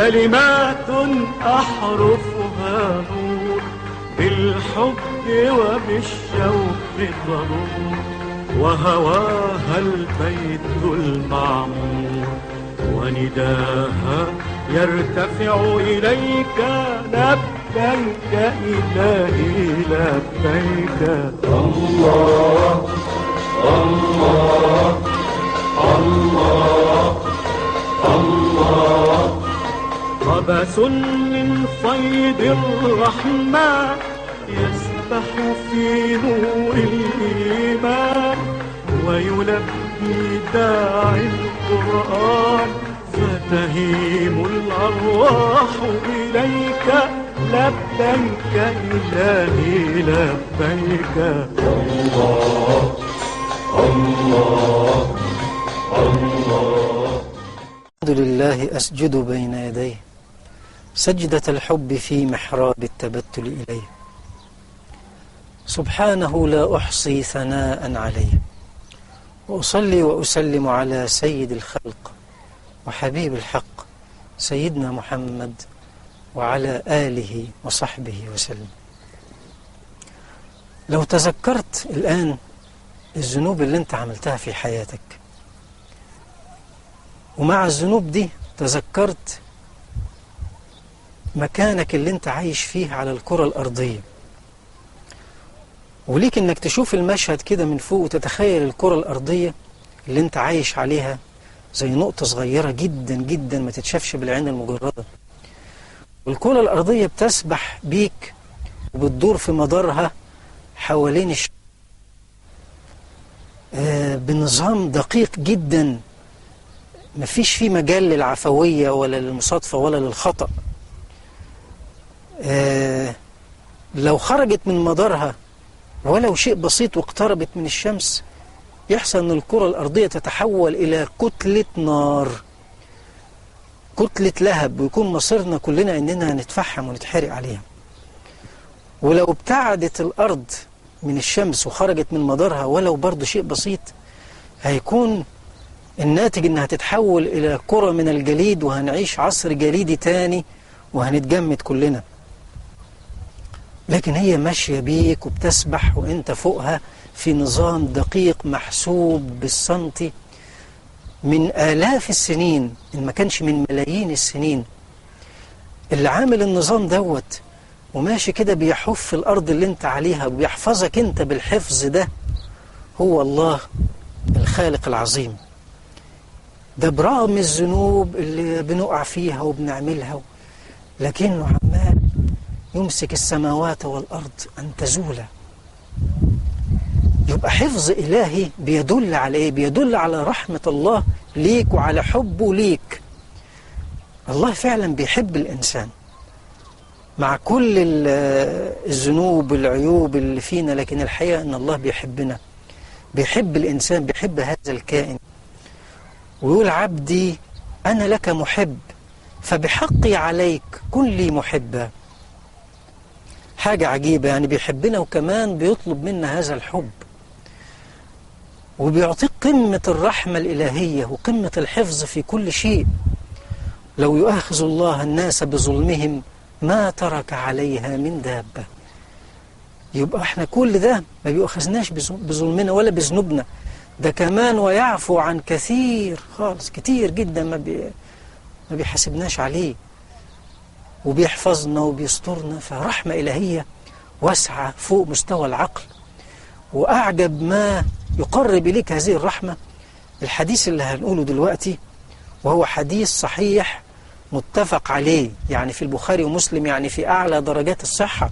كلمات أحرفها نور، بالحب وبالشوق ضرور، وهواها البيت المعمور، ونداها يرتفع إليك لبيك إلهي لبيك. الله الله الله الله. قبس من فيض الرحمن يسبح في نور الإيمان، ويلبي داعي القرآن، فتهيم الأرواح إليك لبيك إلهي لبيك. الله الله الله. الحمد لله أسجد بين يديه سجدة الحب في محراب التبتل إليه، سبحانه لا أحصي ثناء عليه، وأصلي وأسلم على سيد الخلق وحبيب الحق سيدنا محمد وعلى آله وصحبه وسلم. لو تذكرت الآن الذنوب اللي انت عملتها في حياتك، ومع الذنوب دي تذكرت مكانك اللي انت عايش فيه على الكرة الأرضية، وليك انك تشوف المشهد كده من فوق وتتخيل الكرة الأرضية اللي انت عايش عليها زي نقطة صغيرة جدا جدا ما تتشافش بالعين المجردة، والكرة الأرضية بتسبح بيك وبتدور في مدارها حوالين بنظام دقيق جدا، مفيش فيه مجال للعفوية ولا للمصادفة ولا للخطأ. لو خرجت من مدارها ولو شيء بسيط واقتربت من الشمس، يحصل أن الكرة الأرضية تتحول إلى كتلة نار، كتلة لهب، ويكون مصيرنا كلنا أننا نتفحم ونتحرق عليها. ولو ابتعدت الأرض من الشمس وخرجت من مدارها ولو برضو شيء بسيط، هيكون الناتج أنها تتحول إلى كرة من الجليد، وهنعيش عصر جليدي تاني وهنتجمد كلنا. لكن هي ماشية بيك وبتسبح وانت فوقها في نظام دقيق محسوب بالسنتي من آلاف السنين، إن ما كانش من ملايين السنين. اللي عامل النظام دوت وماشي كده بيحف الأرض اللي انت عليها وبيحفظك انت بالحفظ ده، هو الله الخالق العظيم. ده برغم الذنوب اللي بنقع فيها وبنعملها، لكنه عمال يمسك السماوات والأرض أن تزولا. يبقى حفظ إلهي بيدل على إيه؟ بيدل على رحمة الله ليك وعلى حبه ليك. الله فعلا بيحب الإنسان مع كل الذنوب والعيوب اللي فينا، لكن الحقيقة أن الله بيحبنا، بيحب الإنسان، بيحب هذا الكائن. ويقول عبدي أنا لك محب فبحقي عليك كن لي محبا. حاجة عجيبة، يعني بيحبنا وكمان بيطلب منا هذا الحب، وبيعطيك قمة الرحمة الإلهية وقمة الحفظ في كل شيء. لو يؤاخذ الله الناس بظلمهم ما ترك عليها من دابة. يبقى احنا كل ده ما بيؤاخذناش بظلمنا ولا بذنوبنا، ده كمان ويعفو عن كثير خالص، كتير جدا ما بيحاسبناش عليه، وبيحفظنا وبيسترنا. فرحمة إلهية واسعة فوق مستوى العقل. وأعجب ما يقرب إليك هذه الرحمة الحديث اللي هنقوله دلوقتي، وهو حديث صحيح متفق عليه، يعني في البخاري ومسلم، يعني في أعلى درجات الصحة،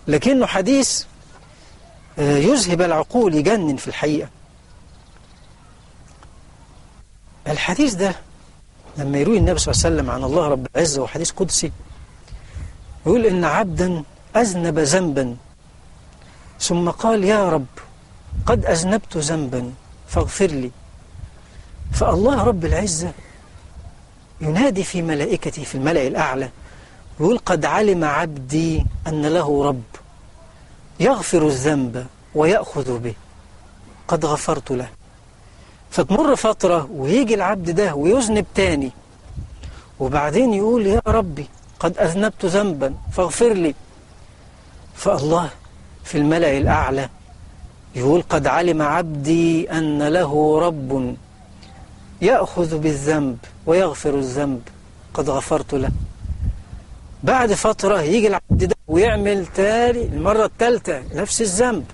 لكنه حديث يذهب العقول، يجنن في الحقيقة. الحديث ده لما يروي النبي صلى الله عليه وسلم عن الله رب العزة، وحديث قدسي، يقول إن عبدا أذنب ذنبا ثم قال يا رب قد أذنبت ذنبا فاغفر لي. فالله رب العزة ينادي في ملائكته في الملأ الأعلى، يقول قد علم عبدي أن له رب يغفر الذنب ويأخذ به، قد غفرت له. فتمر فترة ويجي العبد ده ويذنب تاني وبعدين يقول يا ربي قد أذنبت ذنبا فاغفر لي. فالله في الملأ الأعلى يقول قد علم عبدي أن له رب يأخذ بالذنب ويغفر الذنب، قد غفرت له. بعد فترة يجي العبد ده ويعمل تاني المرة الثالثة نفس الذنب.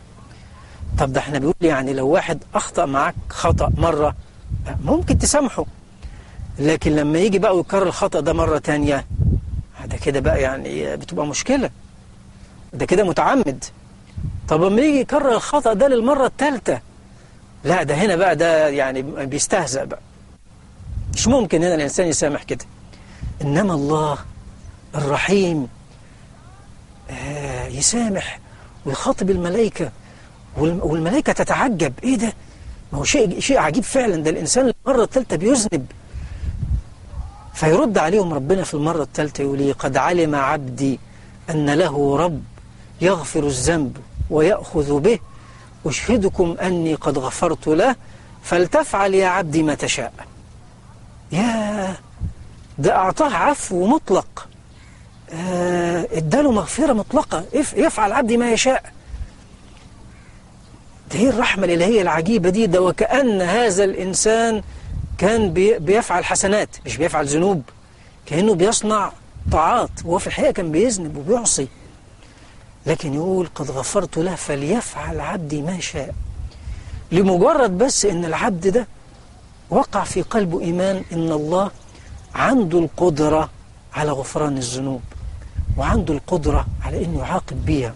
طب ده احنا بيقول يعني لو واحد أخطأ معاك خطأ مرة ممكن تسامحه، لكن لما يجي بقى ويكرر الخطأ ده مرة تانية، ده كده بقى يعني بتبقى مشكلة، ده كده متعمد. طب لما يجي يكرر الخطأ ده للمرة الثالثة، لا ده هنا بقى ده يعني بيستهزأ بقى، مش ممكن هنا الإنسان يسامح كده. إنما الله الرحيم يسامح ويخاطب الملائكة، والملائكة تتعجب، إيه ده؟ ما هو شيء عجيب فعلا، ده الإنسان المرة الثالثة بيذنب. فيرد عليهم ربنا في المرة الثالثة يقول إيه؟ قد علم عبدي أن له رب يغفر الذنب ويأخذ به، أشهدكم أني قد غفرت له، فلتفعل يا عبدي ما تشاء. يا ده أعطاه عفو مطلق، اداله مغفرة مطلقة، يفعل عبدي ما يشاء. ده هي الرحمة الإلهية العجيبة دي. ده وكأن هذا الإنسان كان بيفعل حسنات مش بيفعل ذنوب، كأنه بيصنع طاعات، وهو في الحقيقة كان بيذنب وبيعصي، لكن يقول قد غفرت له فليفعل عبدي ما شاء. لمجرد بس إن العبد ده وقع في قلبه إيمان إن الله عنده القدرة على غفران الذنوب، وعنده القدرة على إنه يعاقب بيها.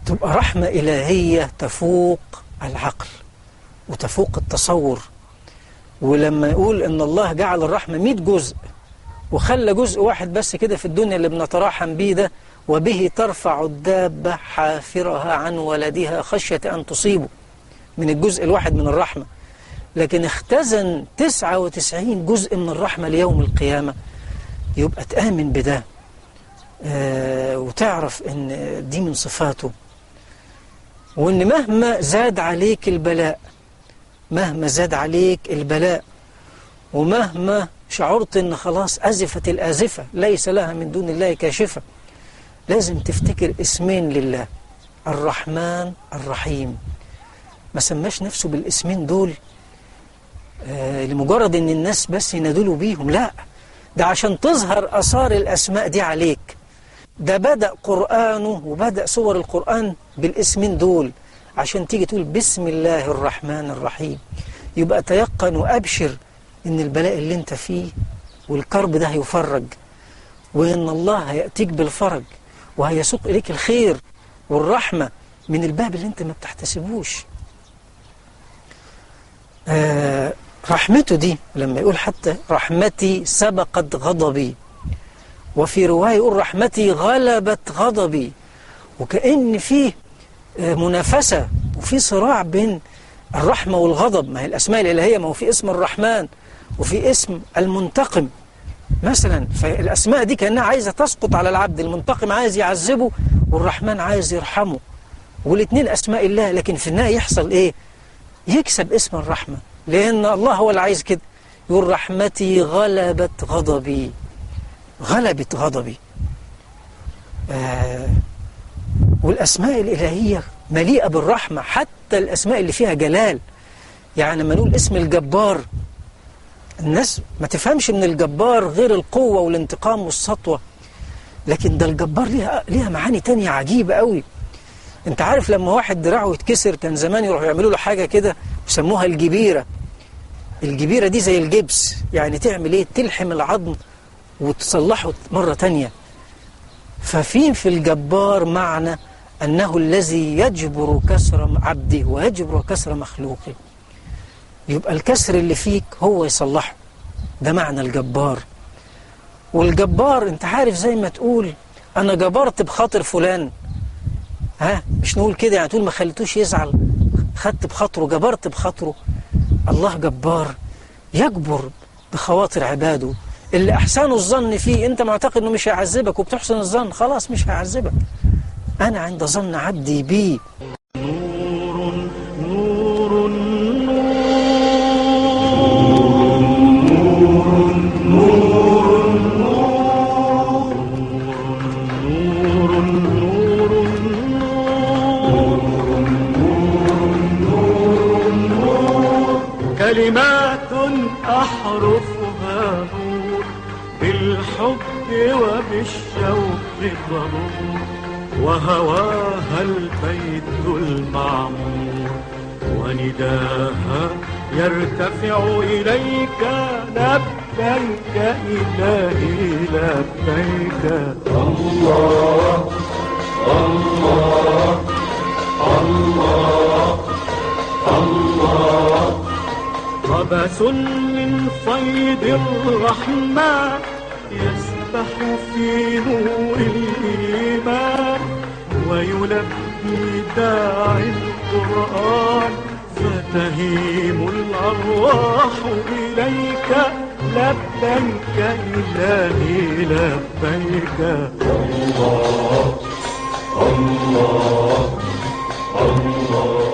تبقى رحمة إلهية تفوق العقل وتفوق التصور. ولما يقول إن الله جعل الرحمة 100 جزء وخلى جزء واحد بس كده في الدنيا اللي بنتراحم بيه ده، وبه ترفع الدابة حافرها عن ولدها خشية أن تصيبه، من الجزء الواحد من الرحمة، لكن اختزن 99 جزء من الرحمة ليوم القيامة. يبقى تآمن بده وتعرف إن دي من صفاته، وإن مهما زاد عليك البلاء، مهما زاد عليك البلاء، ومهما شعرت إن خلاص أزفت الآزفة ليس لها من دون الله كاشفة، لازم تفتكر اسمين لله، الرحمن الرحيم. ما سماش نفسه بالاسمين دول لمجرد إن الناس بس ينادوا بيهم، لا، ده عشان تظهر آثار الأسماء دي عليك. ده بدأ قرآنه وبدأ سور القرآن بالاسمين دول عشان تيجي تقول بسم الله الرحمن الرحيم، يبقى تيقن وأبشر إن البلاء اللي انت فيه والكرب ده هيفرج، وإن الله هيأتيك بالفرج وهيسوق إليك الخير والرحمة من الباب اللي انت ما بتحتسبوش. رحمته دي لما يقول حتى رحمتي سبقت غضبي، وفي رواية يقول رحمتي غلبت غضبي، وكأن فيه منافسة وفي صراع بين الرحمة والغضب. ما هي الأسماء الإلهية، ما هو في اسم الرحمن وفي اسم المنتقم مثلا، فالأسماء دي كأنها عايزة تسقط على العبد، المنتقم عايز يعذبه والرحمن عايز يرحمه، والاثنين أسماء الله، لكن في النهاية يحصل إيه؟ يكسب اسم الرحمة، لأن الله هو اللي عايز كده. يقول رحمتي غلبت غضبي، غلبت غضبي. والأسماء الإلهية مليئة بالرحمة، حتى الأسماء اللي فيها جلال. يعني لما نقول اسم الجبار، الناس ما تفهمش من الجبار غير القوة والانتقام والسطوة، لكن ده الجبار ليها معاني تانية عجيبة قوي. انت عارف لما واحد دراعه يتكسر كان زمان يروحوا يعملوا له حاجة كده يسموها الجبيرة. الجبيرة دي زي الجبس، يعني تعمل ايه؟ تلحم العظم وتصلحه مرة تانية. ففي في الجبار معنى أنه الذي يجبر كسر عبده ويجبر كسر مخلوقه، يبقى الكسر اللي فيك هو يصلحه، ده معنى الجبار. والجبار انت عارف زي ما تقول أنا جبرت بخاطر فلان، ها مش نقول كده يعني، تقول ما خليتوش يزعل، خدت بخاطره، جبرت بخاطره. الله جبار يجبر بخواطر عباده اللي أحسنوا الظن فيه. أنت معتقد أنه مش هيعذبك وبتحسن الظن، خلاص مش هيعذبك، أنا عند ظن عبدي بي. نور نور نور كلمات أحرفها نور، بالحب وبالشوق ضرور، وهواها البيت المعمور، ونداها يرتفع إليك لبيك إلهي لبيك. الله الله الله الله. قبس من فيض الرحمن يسبح في نور الإيمان، ويلبي داعي القرآن، فتهيم الأرواح إليك لبيك إلهي لبيك. الله الله الله.